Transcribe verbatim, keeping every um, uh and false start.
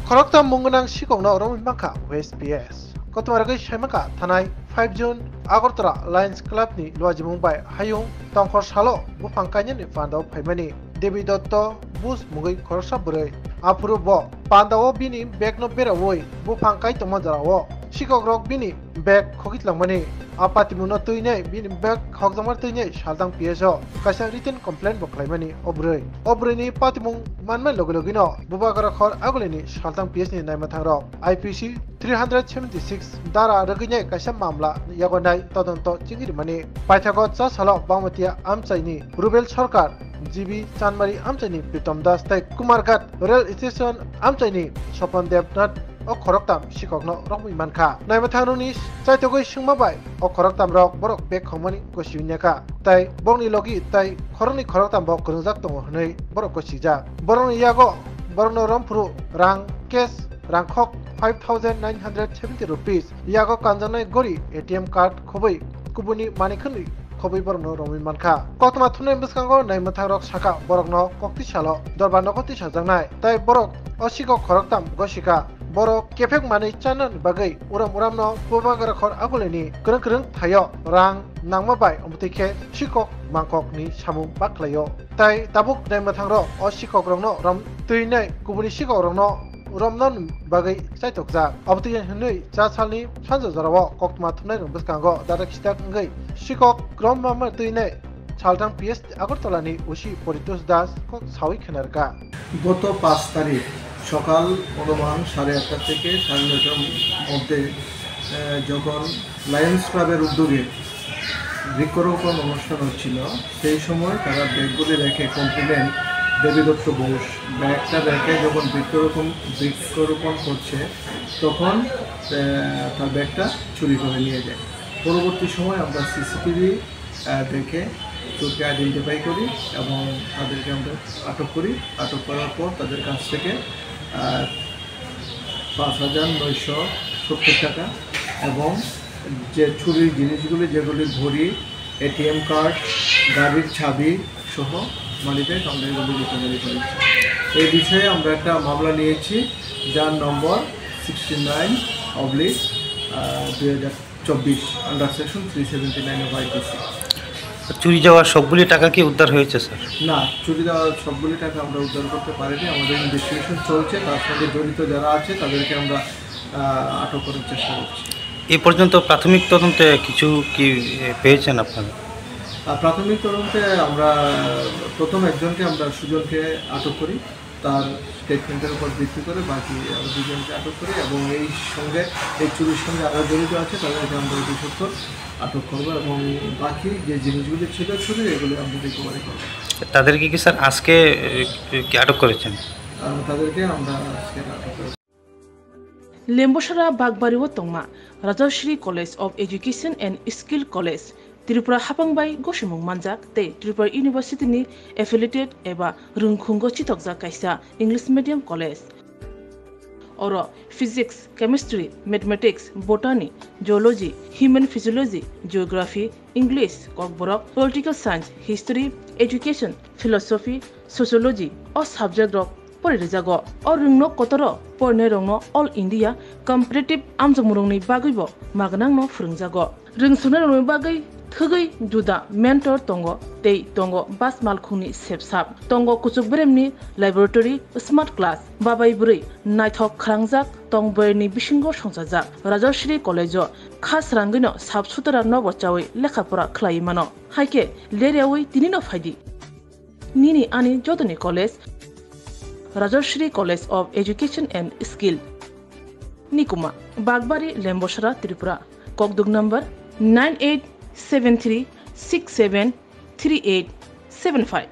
Khoroktham mung gwnang sikokno romwi mankha West P S. Kothoma rwgwi saimankha thanai five June Agartala Lions Club ni luajimung bai hayung tongkhor salo buphang kainani pandao phaimani Devi Dotto Bus mungwi khoroksa bwrwi. Aphuru bo pandao bini bag no berawi buphang kai tongma jorao sikok rok bini bag khogwi tlangmani. A patimungno twinai bini bag khokjakmani twinai Saltang P S o kaisa written complaint bo khlaimani o bwrwi. O bwrwini patimung manmani logi logino bubagra khor agulini Saltang P S ni naima thangrok I P C three hundred seventy six dara rwgwinai kaisa mamla yago nai todonto chingwi rimani. Paithago cha salo Bangmatia amchaini Rubel Sarkar, G B Chanmari amchaini Pritom Das tei Kumarghat Rail Station amchaini Sopon Debnath o khoroktham sikokno romwi mankha. Naima thangrokni chaitogwi swngma bai o khoroktham rok borok bag khongmani gosi wngya kha. Tai borokni logi tai khoroknwi khoroktham bo kwrwngjak tongo hwnwi borok gosijak. Borokni yago borokno romphuru rang cash rangkhok five thousand nine hundred seventy rupees, yago kanjaknai gori A T M card khobwi kubuni manwi khwnwi khobwi borokno romwi mankha. Koktwma thumnai bwskango naima thangrok sakha borokno koktwi salo dorbar nogo tisajaknai, tai borok o sikok khoroktham gosikha. Borok kephek manwi chanani bagwi uram uramno bubagra khor agulini kwrwng kwrwng thaio rang nangma bai, omtwi khe sikok mangkokni samung baklaio. Tai tabuk naima thangrok o sikokrokno rom twinai kubuni sikokrokno romna bagwi chaitokjak. Abotwi hwnwi cha salni sanja jorao koktwma thumnairok bwskango dada khitak wngwi sikok romma twinai Saltang P S Agartala ni O C Paritosh Das kok sawi khwnarkha. গত পাঁচ তারিখ সকাল অনুমান সাড়ে আটটা থেকে সাড়ে নয়টার মধ্যে, আহ, যখন লায়ন্স ক্লাবের উদ্যোগে বৃক্ষরোপণ অনুষ্ঠান হচ্ছিল, সেই সময় তারা ব্যাগগুলি রেখে কমপ্লেন দেবীদত্ত বোস ব্যাগটা রেখে যখন বৃক্ষরোপণ, বৃক্ষরোপণ করছে, তখন, আহ, তার ব্যাগটা চুরি করে নিয়ে যায়। পরবর্তী সময় আমরা সিসিটিভি, আহ, দেখে চোরকে আইডেন্টিফাই করি এবং তাদেরকে আমরা আটক করি। আটক করার পর তাদের কাছ থেকে, আহ, পাঁচ হাজার নয়শো সত্তর টাকা এবং যে চুরির জিনিসগুলি, যেগুলি ঘড়ি, এটিএম কার্ড, গাড়ির চাবি সহ মানিব্যাগ আমরা এগুলি রিকভারি করেছি। এই বিষয়ে আমরা একটা মামলা নিয়েছি, যার নম্বর সিক্সটি নাইন অবলিক দুই হাজার চব্বিশ, under section three seventy nine of IPC. চুরি যাওয়া সবগুলি টাকা কি উদ্ধার হয়েছে, স্যার? না, চুরি যাওয়া সবগুলি টাকা আমরা উদ্ধার করতে পারিনি। আমাদের ইনভেস্টিগেশন চলছে, তার সঙ্গে জড়িত যারা আছে তাদেরকে আমরা, আহ, আটক করার চেষ্টা করছি। এ পর্যন্ত প্রাথমিক তদন্তে কিছু কি, এ, পেয়েছেন আপনারা? আহ, প্রাথমিক তদন্তে আমরা প্রথম একজনকে, আমরা সুজনকে আটক করি। তার স্টেটমেন্টের উপর ভিত্তি করে বাকি আরো দুজনকে আটক করি এবং এই সঙ্গে, এই চুরির সঙ্গে আরো জড়িত আছে, তাদেরকে আমরা অতি সত্বর আটক করবো এবং বাকি যে জিনিসগুলি ছিল চুরির, এগুলি আমরা রিকভারি করবো। তাদেরকে কি, স্যার, আজকে, এ, কি আটক করেছেন? আহ, তাদেরকে আমরা আজকে আটক করেছি। Lembosara Bagbari o tongma Rajashree College of Education and Skill College, Tripura hapang bai gosimung manjak tei Tripura University ni affiliated eba rwngkhungo chithokjak kaisa English medium college. Oro physics, chemistry, mathematics, botany, zoology, human physiology, geography, English, kokborok, political science, history, education, philosophy, sociology o subject rok pori rijago. O rwngno kotoro porinairokno All India competitive amjokmungrokni bagwibo magnangno phwrwngjago. Rwngsunairokni bagwi thwgwi juda mentor tongo tei tongo bas malkhungni sepsap. Tongo kuchuk beremni laboratory, smart class, babai bwrwi naithok khwrangjak tong bwrwini bisingo songchajak. Rajashree College-o kha srangwino sap sutara nobo chawi lekha pora khlaiwi mano. Haikhe leryawi tinino phaidi. Nini ani jotoni college, Rajashree College of Education and Skill. Nikuma, Bagbari, Lembosara, Tripura. Kokduk number nine eight seven three six seven three eight seven five.